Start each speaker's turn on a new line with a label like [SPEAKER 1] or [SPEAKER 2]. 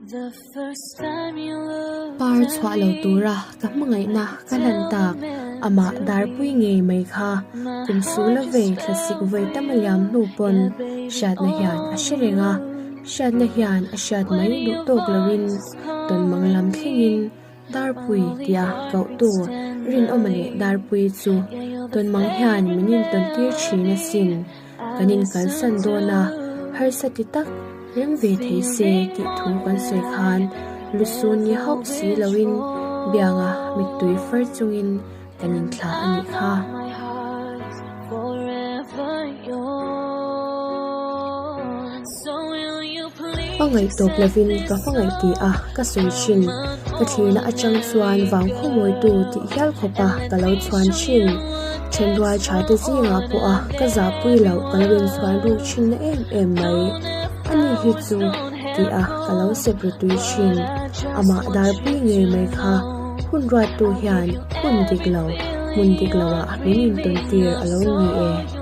[SPEAKER 1] Par chhuah lo tura ka hmangaihna ka hlan tak amah darpui ngei mai kha kum sula vei thlasik vawi tam a liam hnu pawn hriatna hian a hre reng a, hriatna hian a hriat mai duh tawk loin tawnmang lam thlengin Darpui tia kohtu Rinawma leh Darpui chu tawnmang hian min intawn tir thin asin. Kan inkalsan dawn a, harsa ti tak rem ve thei se tih thu kan sawi khan lusun ni hauh si loin bianga mittui far chungin kan inthlah a nih kha. Hmangaih tawp lovin ka hmangaih ti a ka sawi thin. Ka thlirna atang chuan vang khawmawitu tih hial khawpa ka lo chhuan thin. Thenrual tha te zingah pawha ka zahpui loh ka lo inchhuan ruk thin na em em mai. Ani hi chu ti a ka lo sep ru tui thin. Amah darpui ngei mai kha hun ruattu hian hun dik lo, hmun dik loah min intawn tir a lo ni e.